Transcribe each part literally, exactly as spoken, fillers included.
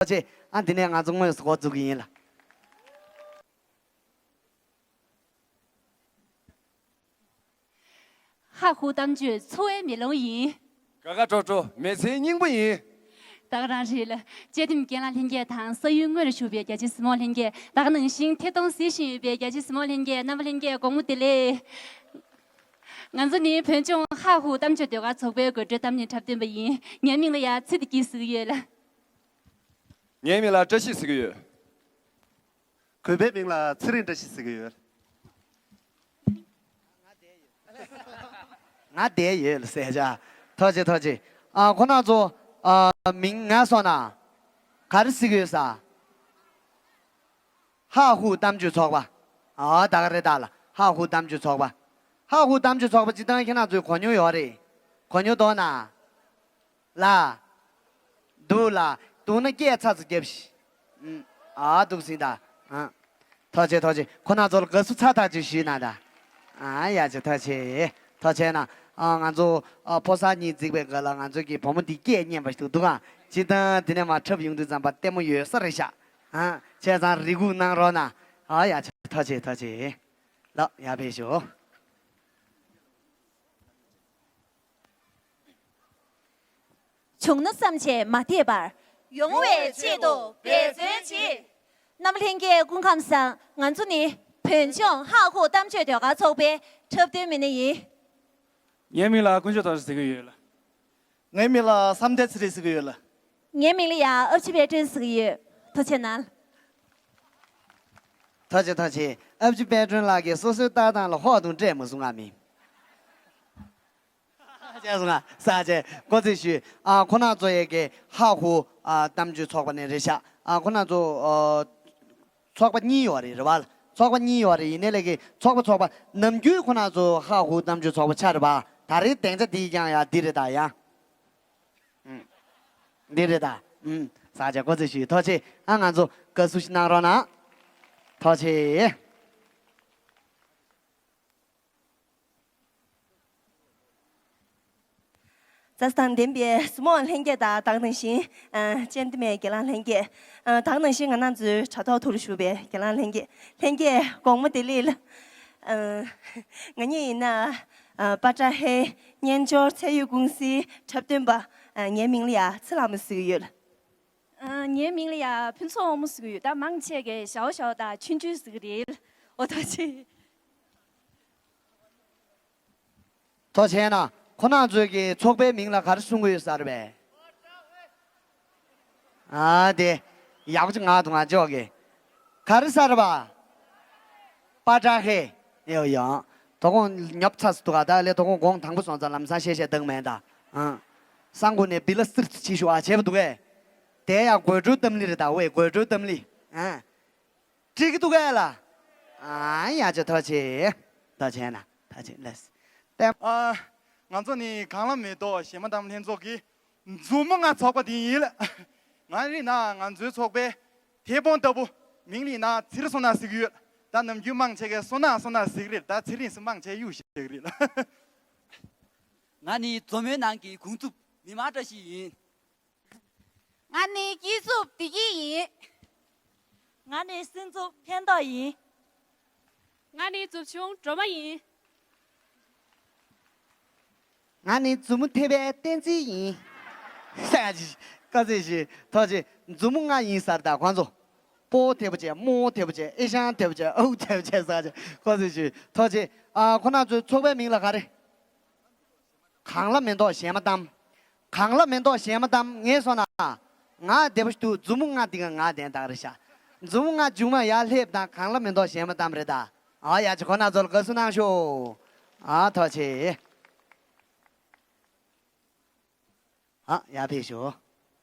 ཐུགས་རྗེ་ཆེ། ཨ་འདི་ནས་ང་ཚོ་དངོས་སུ་འགོ་འཛུགས་ཀྱི་ཡིན་ལ། ཧ་ཧུ་གཏམ་བརྗོད་འཚོ་བའི་མེ་ལོང་ཡིན། དགའ་དགའ་སྤྲོ་སྤྲོ་མི་ཚེའི་སྙིང་པོ་ཡིན། ད་ག་རང་རེད་ལ། བཅའ་ཁྲིམས་འགན་ལེན་ལྷན་རྒྱས་དང་ས་ཡུལ་དངོས་རུ་བཞུགས་པའི་རྒྱ་ཆེ་གཟིགས་མོ་ལྷན་རྒྱས། ད་ག་ནང་བཞིན་ཐད་གཏོང་གཟིགས་བཞིན་ཡོད་པའི་རྒྱ་ཆེ་གཟིགས་མོ་ལྷན་རྒྱས། རྣམ་པ་ལྷན་རྒྱས་དགོང་མོ་བདེ་ལེགས། ང་ཚོ་ནི་བོད་ལྗོངས་ཧ་ཧུ་གཏམ་བརྗོད་ཟློས་གར་ཚོགས་པའི་དགོད་བྲོའི་གཏམ་ནི་འཁྲབ་སྟོན་པ་ཡིན། ངའི་མིང་ལ་ཡ་ཚེ་བདེ་སྐྱིད་ཟེར་གྱི་ཡོད་ལ། ངའི་མིང་ལ་བཀྲ་ཤིས་ཟེར་གྱི་ཡོད། གུས་པའི་མིང་ལ་ཚེ་རིང་བཀྲ་ཤིས་ཟེར་གྱི་ཡོད། ང་བསྡད་ཡོད་ལ་ཟེར་བྱ། ཐུགས་རྗེ་ཆེ་ཐུགས་རྗེ་ཆེ། ཨ་ཁོ་ན་ཚོ་ཨ་མིང་ངས་སོང་ན་ག་རེ་ཟེར་གྱི་ཡོད་ས། ཧ་ཧུ་གཏམ་བརྗོད་ཚོགས་པ། ཨ་ད་ག་རེ་ད་ལ་ཧ་ཧུ་གཏམ་བརྗོད་ཚོགས་པ། ཧ་ཧུ་གཏམ་བརྗོད་ཚོགས་པ་སྤྱིར་བཏང་ཁྱེད་རང་ཚོས་གོ་མྱོང་ཡོད་རེད། གོ་མྱོང་འདུག་ན། ལ། འདུག་ལ། འདུག་ན་སྐད་ཚ་ཚ་རྒྱབ་ཤིག་ཨ་འདུག་སེ་ད། ཨ། ཐུགས་རྗེ་ཆེ་ཐུགས་རྗེ་ཆེ། ཁོ་ན་ཚོ་ལ་དགའ་བསུ་ཚ་ཐག་ཆོད་ཞུས་གནང་ད། ཨ་ཡ་ཆེ་ཐུགས་རྗེ་ཆེ། ཐུགས་རྗེ་ཆེ་གནང་། ཨ་ང་ཚོ་ཨ་ཕོ་གསར་གཉིས་འཛེགས་པའི་སྒང་ལ་ང་ཚོ་གི་བུ་མོ་འདི་སྐད་སྙན་པ་ཞིག་འདུག་ག་སྤྱིར་བཏང་འདི་ནས་མར་འཁྲབ་ཡོང་དུས་ཙམ་པ་ལྟད་མོ་ཡོད་ས་རེད་ཤག་ཨ་བྱས་ཙང་རེ་སྒུག་གནང་རོགས་གནང་། ཨ་ཡ་ཆེ་ཐུགས་རྗེ་ཆེ་ཐུགས་རྗེ་ཆེ། ལགས་ཡར་ཕེབས་ཤོག་བྱུང་ན་བསམ་བྱས་མ་བསྡད་པར། ཡོང་བའི་ཆེད་དུ་འབད་བརྩོན་བྱེད། རྣམ་པ་ལྷན་རྒྱས་སྐུ་ཁམས་བཟང་། ང་ཚོ་ནི་བོད་ལྗོངས་ཧ་ཧུ་གཏམ་བརྗོད་ཟློས་གར་ཚོགས་པའི་འཁྲབ་སྟོན་མི་སྣ་ཡིན། ངའི་མིང་ལ་དཀོན་མཆོག་དར་ཟེར་གྱི་ཡོད་ལ། ངའི་མིང་ལ་བསམ་གཏན་ཚེ་རིང་ཟེར་གྱི་ཡོད་ལ། ངའི་མིང་ལ་ཡང་ཨ་ཕྱི་དཔལ་སྒྲོན་ཟེར་གྱི་ཡོད། ཐུགས་རྗེ་གནང་། ཐུགས་རྗེ་ཐུགས་རྗེ། ཨ་ཕྱི་དཔལ་སྒྲོན་ལགས་ཀྱིས་སོ་སོའི་ལྟ་སྟངས་ལ་ཧོག་ཏུ་སྤྲད་མ་སོང་ང་མིན། ས་ཆ་སོང་ང་ས་ཆ་གོ་ཚེ་ཞུས། ཨ་ཁོ་ན་ཚོ་ཡས་ཀྱི་ཧ་ཧུ་ཨ་གཏམ་བརྗོད་ཚོགས་པ་ནས་རེད་ཤག་ཨ་ཁོ་ན་ཚོ་ཨ་ཚོགས་པ་གཉིས་ཡོད་རེད་རེད་བ། ཚོགས་པ་གཉིས་ཡོད་རེད། ཡིན་ནའི་ལས་ཀྱི་ཚོགས་པ་ཚོགས་པ་ནམ་རྒྱུན་ཁོ་ན་ཚོ་ཧ་ཧུ་གཏམ་བརྗོད་ཚོགས་པ་ཆགས་རེད་བ། ད་རེས་སྡིངས་ཆ་འདི་ཀྱང་ཡང་འདི་རེད་ད་ཡང་། ཨུམ། འདི་རེད་ད། ཨུམ། ས་ཆ་གོ་ཚེ་ཞུས། ཐུགས་རྗེ་ཆེ། ཨ་ང་ཚོ་དགའ་བསུ་ཞིག་གནང་རོགས་གནང་། ཐུགས་རྗེ་ཆེ། མཛའ་བརྩེ་དང་ལྡན་པའི་གཟིགས་མོ་ལྷན་རྒྱས་དང་། ད་ག་ནང་བཞིན་ཨ་སྤྱན་ལྡན་མའི་རྒན་ལགས་ལྷན་རྒྱས། ཨ་ད་ག་ནང་བཞིན་ང་རང་ཚོའི་དྲ་ཐོག་ཐུག་རུ་བཞུགས་པའི་རྒན་ལགས་ལྷན་རྒྱས། ལྷན་རྒྱས་དགོང་མོ་བདེ་ལེགས་ལ། ཨ་ང་གཉིས་ཡིན་ན་ཨ་པ་ཏྲ་ཧེ་སྙན་སྦྱོར་ཚད་ཡོད་ཀུང་སིའི་འཁྲབ་སྟོན་པ། ཨ་ངའི་མིང་ལ་ཡ་ཚེ་ལྷ་མོ་ཟེར་གྱི་ཡོད། ཨ་ངའི་མིང་ལ་ཡ་ཕུན་ཚོགས་དབང་མོ་ཟེར་གྱི་ཡོད། ད་མང་ཆེ་གས་ཞའོ་ཞའོ་དང་ཆུང་ཆུང་ཟེར་གྱི་རེད། འོ་ཐུགས་རྗེ་ཆེ། ཐུགས་རྗེ་གནང་། ཁོ་རང་ཚོས་ཀྱི་ཚོགས་པའི་མིང་ལ་ག་རེ་གསུང་གི་ཡོད་ས་རེད་པས། ཨ་དེ། ཡག་པོ་ཅིག་ངག་ཏུ་ང་འཇོག་གི། ག་རེ་ཟེར་བ། པ་ཏྲ་ཧེ། ཡོ་ཡོ། དོ་དགོང་ཉོབ་ཚ་སུ་འདུག་ག་ད་ལས་དོ་དགོང་དགོང་དང་པོ་སོང་ཙང་ལམ་སང་བཤད་བཤད་བཏང་མེད་ད། ཨང་། སང་དགོང་ནས་བི་ལ་སིར་ཚུ་ཆི་ཤོག་ཨ་བྱས་པ་འདུག་གས། དེ་ཡང་དགོད་བྲོའི་གཏམ་གླེང་རེད་ད་ཝེ་དགོད་བྲོའི་གཏམ་གླེང་། ཨང་། འགྲིག་གི་འདུག་གས་ལ། ཨང་ཡ་ཅོ་ཐོ་ཆེ། ཐོ་ཆེ་ན་ཐོ་ཆེ་ལེས། ཏེ། ཨ། ང་ཚོ་ནི་གངས་ལྷ་མེ་ཏོག་གཞས་མ་གཏམ་ལྷན་ཚོགས་ཀྱི་མཛུབ་མོ་ལྔ་ཚོགས་པ་དེ་ཡིན་ལ། ང་རེད་ན་ང་ཚོའི་ཚོགས་པའི་དེད་དཔོན་ལྟ་བུ་མིང་ལ་ཡིན་ན་ཚེ་རིང་བསོད་ནམས་ཟེར་གྱི་ཡོད། ད་ནམ་རྒྱུན་མང་ཆེ་གས་བསོད་ནམས་བསོད་ནམས་ཟེར་གྱི་རེད། ད་ཚེ་རིང་ཟེར་མང་ཆེ་གཡུག་བཞག་གི་རེད་ལ། ང་ནི་མཛུབ་མོའི་ནང་གི་གུང་མཛུབ་མི་དམངས་བཀྲ་ཤིས་ཡིན། ང་ནི་སྐྱིད་མཛུབ་བདེ་སྐྱིད་ཡིན། ང་ནི་སེམས་མཛུབ་ཕན་ཐོགས་ཡིན། ང་ནི་མཛུབ་ཆུང་སྒྲོལ་མ་ཡིན། ང་ནི་མཛུབ་མོ་མཐེ་བོའི་བསྟན་འཛིན་ཡིན། ས་ཅི། ཀ་ཚེ་ཞི། ཐོ་ཅི། མཛུབ་མོ་ལྔ་ཡིན་ཟེར་ད་ཁོང་ཚོ། པོ་མཐེ་བོ་བྱས། མོ་མཐེ་བོ་བྱས། ཨེ་ཤང་མཐེ་བོ་བྱས། ཨའུ་མཐེ་བོ་བྱས་ཟེར་ཅི། ཀ་ཚེ་ཞི། ཐོ་ཅི། ཨ་ཁོ་ན་ཚོའི་ཚོགས་པའི་མིང་ལ་ག་རེ། གངས་ལྷ་མེ་ཏོག་གཞས་མ་གཏམ། གངས་ལྷ་མེ་ཏོག་གཞས་མ་གཏམ་ངས་སོང་ན། ང་བདེ་པོ་ཞིག་འདུག་མཛུབ་མོ་ལྔ་འདི་ག་ང་བདེན་དག་རེད་ཤག་མཛུབ་མོ་ལྔ་མཇུག་མ་ཡར་སླེབས་དང་གངས་ལྷ་མེ་ཏོག་གཞས་མ་གཏམ་རེད་ད། ཨ་ཡ་ཅི་ཁོ་ན་ཚོ་ལ་དགའ་བསུ་གནང་ཤོག་ཨ་ཐོ་ཆེ། ཨ་ཡར་ཕེབས་ཤོག་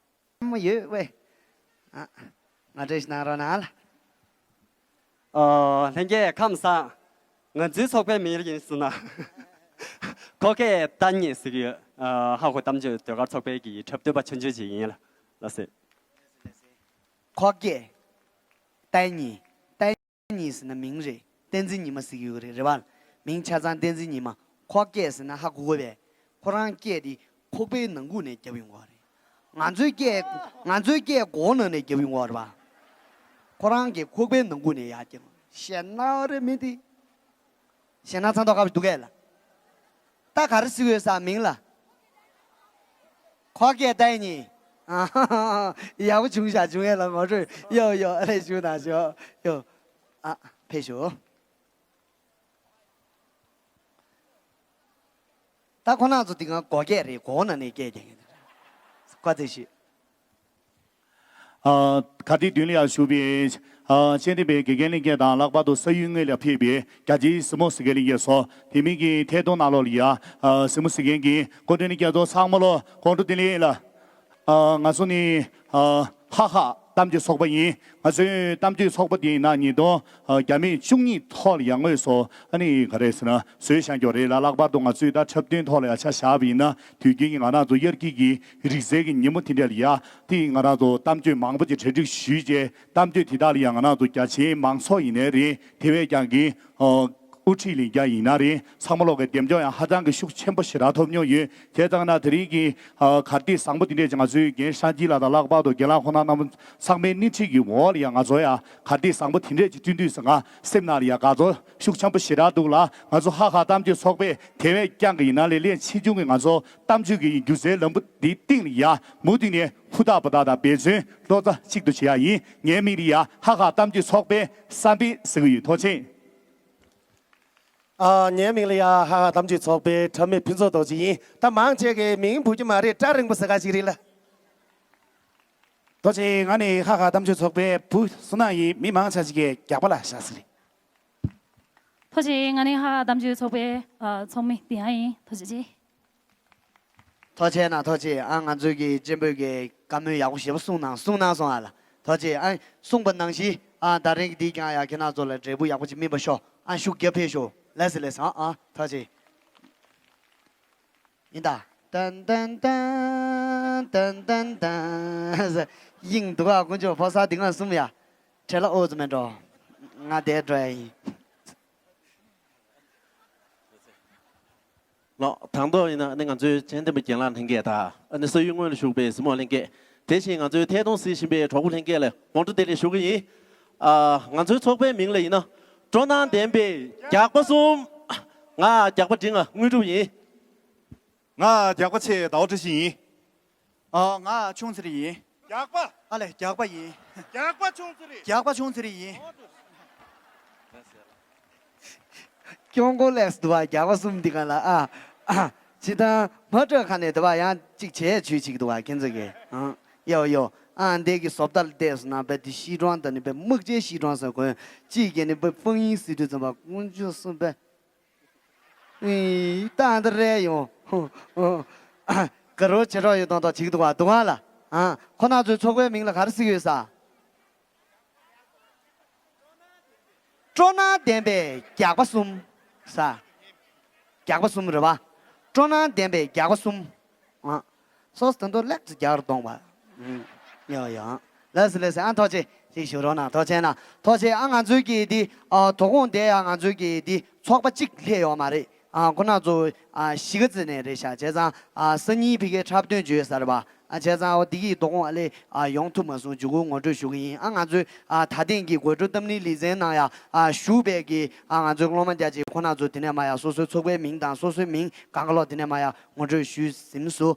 མོ་ཡོད་ཝེ། ཨ། ང་བཀྲ་ཤིས་གནང་རོགས་གནང་ལ། ཨོ། ལྷན་རྒྱས་ཁམས་བཟང་། ང་ཚོའི་ཚོགས་པའི་མིང་ཡིན་སོང་ན། ཁོ་སྐད་བརྡ་གཉིས་ཟེར་གྱི་ཡོད། ཨ། ཧ་ཧོ་གཏམ་བརྗོད་ཟློས་གར་ཚོགས་པའི་གི་འཁྲབ་སྟོན་པ་ཆུང་ཆུང་ཅིག་ཡིན་ལ། ལགས་སེ། ཁོ་སྐད་བརྡ་གཉིས། བརྡ་གཉིས་ཟེར་ན་མིང་རེད། བསྟན་འཛིན་ཉི་མ་ཟེར་གྱི་ཡོད་རེད། རེད་བ། མིང་ཆ་ཚང་བསྟན་འཛིན་ཉི་མ། ཁོ་སྐད་ཟེར་ན་ཧ་གོ་གི་བས། ཁོ་རང་སྐད་དེ་ཁོག་པའི་ནང་ཁུག་ནས་རྒྱབ་ཡོང་གི་རེད། ང་ཚོའི་སྐད། ང་ཚོའི་སྐད་སྒོ་ནང་ནས་རྒྱབ་ཡོང་བ་རེད་པ། ཁོ་རང་གི་ཁོག་པའི་ནང་ཁུག་ནས་ཡར་རྒྱབ། ཞེད་སྣང་རེད་མི་འདི། ཞེད་སྣང་ཚ་མདོག་ཁ་པོ་འདུག་གས་ལ། ད་ག་རེ་ཟེར་ཡོད་ས་མིང་ལ། ཁོ་སྐད་ལྟ་ཡིན། ཨ་ཧ་ཧ་ཧ། ཡག་པོ་བྱུང་ཤག་བྱུང་ཡས་ལ་ངོ་སྤྲོད་ཡོ་ཡོ། ཨ་ལས་བྱུང་དང་ཞོ་ཡོ། ཨ་ཕེབས་ཤོག་ད་ཁོ་རང་ཚོ་འདི་ག་སྒོ་སྐད་རེད། སྒོ་ནང་ནས་སྐད་རྒྱག་གི་འདུག་བཀའ་དྲིན་ཆེ། ཨ། ག་དེ་མདུན་ལ་ཡར་བཞུགས་པའི། ཨ། དཔྱད་འདེམས་པའི་དགེ་རྒན་ལྷན་རྒྱས་དང་ལྷག་པར་དུ་ས་ཡུལ་དངོས་ལ་ཕེབས་པའི་རྒྱ་ཆེའི་གཟིགས་མོ་གཟིགས་མཁན་ལྷན་རྒྱས་སོགས། དེ་མིན་གྱི་ཐད་གཏོང་ནང་ལོགས་ལ་ཡ། ཨ། གཟིགས་མོ་གཟིགས་མཁན་གྱི་སྐུ་མགྲོན་ལྷན་རྒྱས་ཚོ་ཚང་མ་ལོ་དགོང་དྲོ་བདེ་ལེགས་ལ། ཨ། ང་ཚོ་ནི། ཨ། ཧ་ཧ་གཏམ་བརྗོད་ཚོགས་པ་ཡིན། ང་ཚོའི་གཏམ་བརྗོད་ཚོགས་པ་དེའི་ནང་ཉིས་སྟོང་བརྒྱ་མེད་བཅུ་གཉིས་ཐོག་ལ་ཡར་ངོས་སུ་ཨ་ནི་ག་རེ་ཟེར་ན་བཟོས་བཞག་ཀྱོག་རེད་ལ། ལྷག་པར་དུ་ང་ཚོས་ད་འཁྲབ་སྟོན་ཐོག་ལ་ཡར་ཆ་བཞག་པ་ཡིན་ན། དུས་རྒྱུན་གྱི་ང་རང་ཚོ་དབྱར་སྐྱིད་ཀྱི་རིག་རྩལ་གྱི་ཉིན་མོ་དེ་འདྲ་ལ་ཡ། དེ་ང་རང་ཚོ་གཏམ་བརྗོད་མང་པོ་ཅིག་གྲ་སྒྲིག་ཞུས་རྗེས། གཏམ་བརྗོད་དེ་དག་ལ་ཡ་ང་རང་ཚོ་རྒྱ་ཆེའི་མང་ཚོགས་ཡིན་ནའི་རེད། དེ་བས་ཀྱང་གི། ཨོ། དབུ་ཁྲིད་ལས་ཀྱང་ཡིན་ན་རེད། ཚང་མ་ལོག་གི་འདེམས་སྐྱོང་ཡང་ཧ་ཅང་གི་ཤུགས་ཆེན་པོ་ཞེ་དྲག་ཐོབ་མྱོང་ཡོད། བྱས་ཙང་ན་དེ་རིང་གི། ཨ། གར་སྟེགས་བཟང་པོ་འདི་འདྲས་ཀྱི་ང་ཚོའི་རྒན་ཧྲན་ཅི་ལགས་དང་ལྷག་པར་དུ་རྒན་ལགས་ཁོང་རྣམ་པ་ཚང་མའི་སྣེ་ཁྲིད་ཀྱི་འོག་ལ་ཡང་ང་ཚོ་ཡང་གར་སྟེགས་བཟང་པོ་དེ་འདྲས་ཀྱི་བསྐྲུན་དུས་སུ་ང་སེམས་ནང་ལ་ཡང་དགའ་ཚོར་ཤུགས་ཆེན་པོ་ཞེ་དྲག་འདུག་ལ། ང་ཚོ་ཧ་ཧ་གཏམ་བརྗོད་ཚོགས་པས་དེ་བས་ཀྱང་གི་ཡིན་ན་ལས་ལས་ཆེ་ཆུང་གི་ང་ཚོ་གཏམ་བརྗོད་ཀྱི་སྒྱུ་རྩལ་ལམ་བུ་འདིའི་སྟེང་ལ་ཡང་མུ་མཐུད་ནས་ཧུར་ཐག་པ་ཐག་དང་འབད་བརྩོན་བློ་རྩ་གཅིག་ཏུ་བྱེད་ཡ་ཡིན། ངའི་མིང་ལ་ཡང་ཧ་ཧ་གཏམ་བརྗོད་ཚོགས་པའི་བསམ་འཕེལ་ཟེར་གྱི་ཡོད། ཐུགས་རྗེ་ཆེ། ཨ། ངའི་མིང་ལ་ཡ་ཧ་ཧ་གཏམ་བརྗོད་ཚོགས་པའི་འཁྲབ་མི་ཕུན་ཚོགས་རྡོ་རྗེ་ཡིན། ད་མང་ཆེ་གིས་མིང་བུ་གི་མ་རེད། སྐྲ་རིང་པོ་ཟེར་ག་ཅིག་རེད་ལ། རྡོ་རྗེ། ང་ནི་ཧ་ཧ་གཏམ་བརྗོད་ཚོགས་པའི་བུ་བསོད་ནམས་ཡིན། མི་མང་ཆེ་ཅིག་གིས་རྒྱགས་པ་ལ་ཤ་ཟེར་རེད། ཐུགས་རྗེ་ཆེ། ང་ནི་ཧ་ཧ་གཏམ་བརྗོད་ཚོགས་པའི་ཨ་ཚོགས་མི་བདེ་ཡང་ཡིན། ཐུགས་རྗེ་ཆེ། ཐུགས་རྗེ་ཆེ་ན། ཐུགས་རྗེ་ཆེ། ཨ། ང་ཚོའི་གི་གཅེན་པོས་གི་བཀའ་མོལ་ཡག་པོ་ཞེ་པོ་གསུངས་གནང་གསུངས་གནང་སོང་ཨ་ལ། ཐུགས་རྗེ་ཆེ། ཨ། གསུངས་པ་ནང་བཞིན་ཨ་ད་རིང་གི་འདི་ཀྱང་ཡ་ཁྱེད་རང་ཚོ་ལ་འབྲས་བུ་ཡག་པོ་ཅིག་སྨིན་པ་ཤོག་ཨ། ཤུགས་རྒྱབ་ཕེབས་ཤོག་ལགས་སོ་ལགས་སོ། ཨ། ཨ། ཐུགས་རྗེ་ཆེ། ཡིན་ད། ཏན་ཏན་ཏན་ཏན་ཏན་ཏན། དབྱིངས་འདུག་ཨ། དཀོན་མཆོག་ཕོ་གསར་འདི་ང་གསུམ་ཡ། བྲེལ་ལ་ཨོ་ཙམ་མེད་འགྲོ། ང་བསྡད་འགྲོ་ཡ་ཡིན། ལགས། དང་ཐོག་ཡིན་ན་ཨ་ནི་ང་ཚོའི་དཔྱད་འདེམས་པ་རྒན་ལགས་ལྷན་རྒྱས་དང་། ཨ་ནི་ས་ཡུལ་དངོས་ལ་བཞུགས་པའི་གཟིགས་མོ་ལྷན་རྒྱས། དེ་བཞིན་ང་ཚོའི་ཐད་གཏོང་གཟིགས་བཞིན་པའི་གྲོགས་པོ་ལྷན་རྒྱས་ལ་དགོང་དྲོ་བདེ་ལེགས་ཞུ་གི་ཡིན། ཨ། ང་ཚོའི་ཚོགས་པའི་མིང་ལ་ཡིན་ན། སྤྲོ་སྣང་ལྡན་པའི་རྒྱགས་པ་གསུམ། ང་རྒྱགས་པ་འབྲིང་ང་དངོས་གྲུབ་ཡིན། ང་རྒྱགས་པ་ཆེ་ཟླ་བ་བཀྲ་ཤིས་ཡིན། ཨ། ང་ཆུང་ཚེ་རིང་ཡིན། རྒྱགས་པ། ཨ་ལས་རྒྱགས་པ་ཡིན། རྒྱགས་པ་ཆུང་ཚེ་རིང་། རྒྱགས་པ་ཆུང་ཚེ་རིང་ཡིན། སྐྱོང་མགོ་ལེགས་འདུག་བ། རྒྱགས་པ་གསུམ་འདི་ག་ལ་ཨ། ཨ། ཅི་ད་མ་སྤྲོད་ཁ་ནས་འདུག་བ། ཡང་གཅིག་བྱས་བྱུས་གཅིག་འདུག་བ་ཁྱེད་ཚོ་གི། ཨ། ཡོ་ཡོ། ཨ། འདས་ཀྱི་བཟོ་ལྟ་ལ་བལྟས་སོང་ན་བས་དེ་ཤི་གྲོང་དང་ནི་བས་དམག་ཆེན་ཤི་གྲོང་ཟེར་གོ། གཅིག་གིས་ནི་བས་ཕང་ཡིན་ཟེར་དུས་ཙམ་པ་དཀོན་མཆོག་གསུམ་བས། ཨི། ད་འདི་རེད་ཡོང་། དགའ་རོགས་བྱེད་རོགས་ཡོད་དོན་དག་ཅིག་འདུག་བ་འདུག་ག་ལ། ཨ། ཁོ་ན་ཚོའི་ཚོགས་པའི་མིང་ལ་ག་རེ་ཟེར་གྱི་ཡོད་ས། སྤྲོ་སྣང་ལྡན་པའི་རྒྱགས་པ་གསུམ། ས། རྒྱགས་པ་གསུམ་རེད་བ། སྤྲོ་སྣང་ལྡན་པའི་རྒྱགས་པ་གསུམ། ཨ། སོ་སོ་དོན་དུ་ལེགས་སུ་རྒྱག་རུ་གཏོང་བ། ཨུམ། ཡོ་ཡོ། ལགས་སོ་ལགས་སོ། ཨ། ཐུགས་རྗེ་ཆེ། ཞིག་ཞུ་རོགས་གནང་། ཐུགས་རྗེ་ཆེ་གནང་། ཐུགས་རྗེ་ཆེ། ཨ། ང་ཚོའི་གི་འདི། ཨ། དོ་དགོང་དེ་ཡང་ང་ཚོའི་གི་འདི་ཚོགས་པ་གཅིག་སླེབས་ཡོད་མ་རེད། ཨ། ཁོ་ན་ཚོ། ཨ། གཞིས་ཀ་རྩེ་ནས་རེད་ཤག་བྱས་ཙང་། ཨ། སང་ཉིན་ཕ་གིར་འཁྲབ་སྟོན་བྱོས་ས་རེད་པ། ཨ། བྱས་ཙང་འོ་འདི་གི་དོ་དགོང་ཨ་ལས། ཨ། ཡོང་ཐུབ་མ་སོང་། མཇུག་གུ་ངོ་སྤྲོད་ཞུ་གི་ཡིན། ཨ། ང་ཚོའི། ཨ། ད་ཐེངས་ཀྱི་དགོད་བྲོ་གཏམ་གླེང་ལེ་ཚན་ནང་ཡང་། ཨ། ཞུགས་པའི་གི། ཨ། ང་ཚོའི་སློབ་མ་རྒྱ་ཆེ་ཁོ་ན་ཚོ་དེ་ནས་མར་ཡང་སོ་སོའི་ཚོགས་པའི་མིང་དང་སོ་སོའི་མིང་གང་ག་ལོག་དེ་ནས་མར་ཡང་ངོ་སྤྲོད་ཞུས་ཟིན་སོང་